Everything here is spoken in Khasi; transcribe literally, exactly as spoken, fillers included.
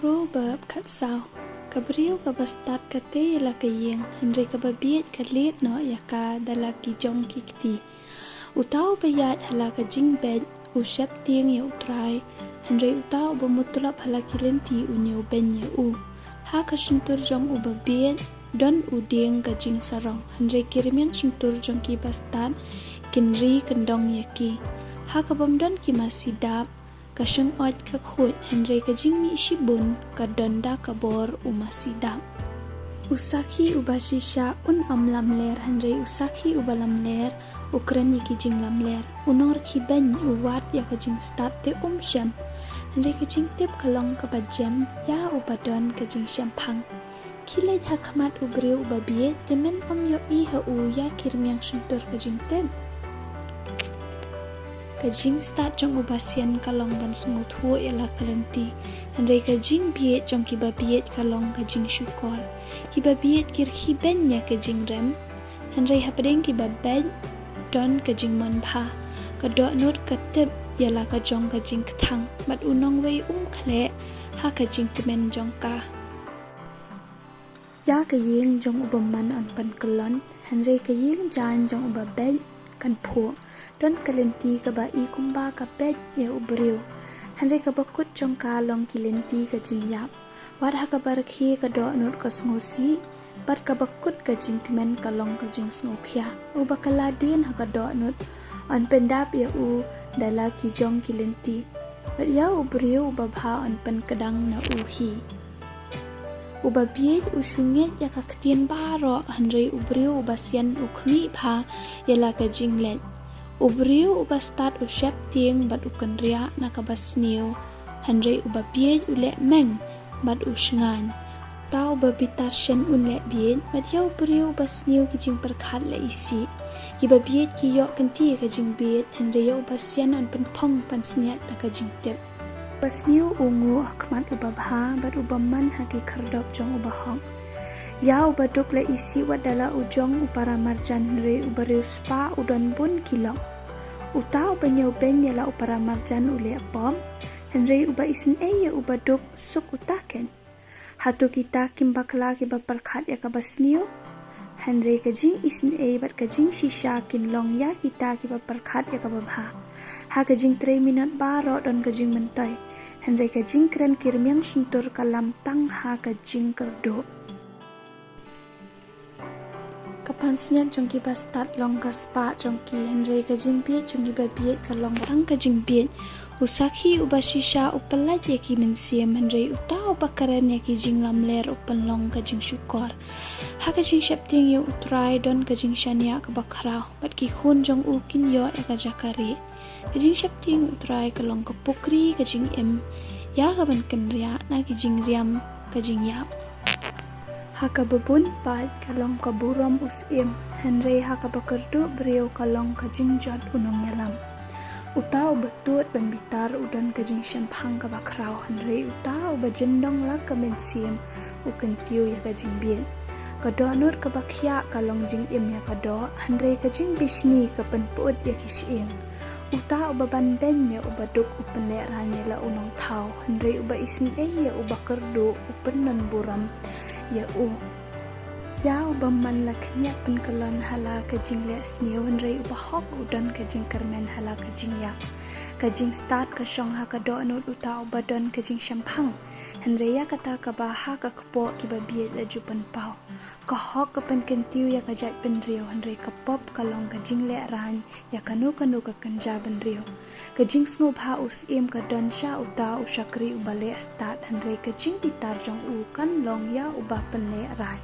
Proverb khatsaw. Ka briew kaba stad ka tei ïa la ka ïing, hynrei kaba bieit ka lied noh ïa ka da la ki jong ki kti. Uta uba ïaid ha la ka jingbeit u sheptieng ïa U Trai, hynrei uta uba mutlop ha la ki lynti u ñiewbeiñ ïa u. Ha ka shyntur jong uba bieit don u dieng ka jingsarong, hynrei ki rmiang shyntur jong kiba stad kin ri kyndong ïa ki. Ha ka bym don ki masi dap, ka shyngoid ka khuid, hynrei ka jingmih shibun ka don da ka bor u masi dap. U sakhi uba shisha un ym lamler, hynrei u sakhi uba lamler u kren ïa ki jinglamler. U nongrekhibeiñ u wad ïa ka jingstad te um shem, hynrei ka jingtip ka long kaba jem ïa uba don ka jingshemphang. Khie leit ha khmat u briew uba bieit, te men ym ïohi ha u ïa ki rmiang shyntur ka jingtip. Ka jingstad jong uba sian ka long ban sngewthuh ïa la ka lynti, hynrei ka jingbieit jong kiba bieit ka long ka jingshukor. Kiba bieit ki rekhibeiñ ïa ka jingrem, hynrei hapdeng kiba beit don ka jingmon bha. Ka dohnud ka tip ïa la ka jong ka jingkthang, bad u nongwei um khleh ha ka jingkmen jong ka. Ïa ka ïing jong u bymman yn pynkyllon, hynrei ka ïing jaiñ jong uba beit kan phuh. Don ka lynti kaba i kumba ka beit ïa u briew, hynrei kaba kut jong ka long ki lynti ka jingïap. Wat ha kaba rkhie ka dohnud ka sngewsih, bad kaba kut ka jingkmen ka long ka jingsngewkhia. Uba kylla dien ha ka dohnud yn pyndap ïa u da la ki jong ki lynti, bad ïa u briew uba bha yn pynkdang na u hi. Uba bieit u shu ngeit ïa ka ktien baroh, hynrei u briew uba sian u khmih bha ïa la ka jingleit. U briew uba stad u sheptieng bad u kynriah na kaba sniew, hynrei uba bieit u leh meng bad u shngaiñ. Uta uba bitar shen un leh bieit, bad ïa u briew uba sniew ki jingpyrkhat la isih. Kiba bieit ki ïoh kynti ïa ka jingbieit, hynrei ïa uba sian yn pynphong pansngiat da ka jingtip. Uba sniew u nguh ha khmat uba bha, bad u bymman ha ki khyrdop jong uba hok. Ïa uba duk la isih wat da la u jong u paramarjan, hynrei uba riewspah u don bun ki lok. Uta uba ñiewbeiñ ïa la u paramarjan u leh pop, hynrei uba isynei ïa uba duk suk uta keiñ. Hato kita kim bakla kiba pyrkhat ïa kaba sniew? Hynrei ka jingisynei bad ka jingshisha kin long ïa kita kiba pyrkhat ïa kaba bha. Ha ka jingtrei minot baroh don ka jingmyntoi, hynrei ka jingkren ki rmiang shyntur ka lam tang ha ka jingkyrduh. Ka pansngiat jong kiba stad long ka spah jong ki, hynrei ka jingbieit jong kiba bieit ka long tang ka jingbieit. U sakhi uba shisha u pyllait ïa ki mynsiem, hynrei uta uba kren ïa ki jinglamler u pynlong ka jingshukor. Ha ka jingsheptieng ïa U Trai don ka jingshaniah kaba khraw, bad ki khun jong u kin ïoh ïa ka jaka rieh. Ka jingsheptieng U Trai ka long ka pukri ka jingim ïa ka ban kynriah na ki jingriam ka jingïap. Ha kaba bun paid ka long ka burom u syiem, hynrei ha kaba kyrduh briew ka long ka jingjot u nongïalam. Uta uba tuid ban bitar u don ka jingshemphang kaba khraw, hynrei uta uba jyndong la ka mynsiem u kyntiew ïa ka jingbieit. Ka dohnud kaba khiah ka long jingim ïa ka doh, hynrei ka jingbishni ka pynpyut ïa ki shyieng. Uta uba banbeiñ ïa uba duk u pynlehraiñ ïa la u nongthaw, hynrei uba isynei ïa uba kyrduh u pynlong burom ïa u. Ïa u bymman la khyndiat pynkyllon ha la ka jingleh sniew, hynrei uba hok u don ka jingkyrmen ha la ka jingïap. Ka jingstad ka shong ha ka dohnud uta uba don ka jingshemphang, hynrei ïa kata kaba ha ka kpoh kiba bieit la ju pynpaw. Ka hok ka pynkyntiew ïa ka jaitbynriew, hynrei ka pop ka long ka jinglehraiñ ïa kano kano ka kynja bynriew. Ka jingsngewbha u syiem ka don sha uta u shakri uba leh stad, hynrei ka jingbitar jong u kan long ïa uba pynlehraiñ.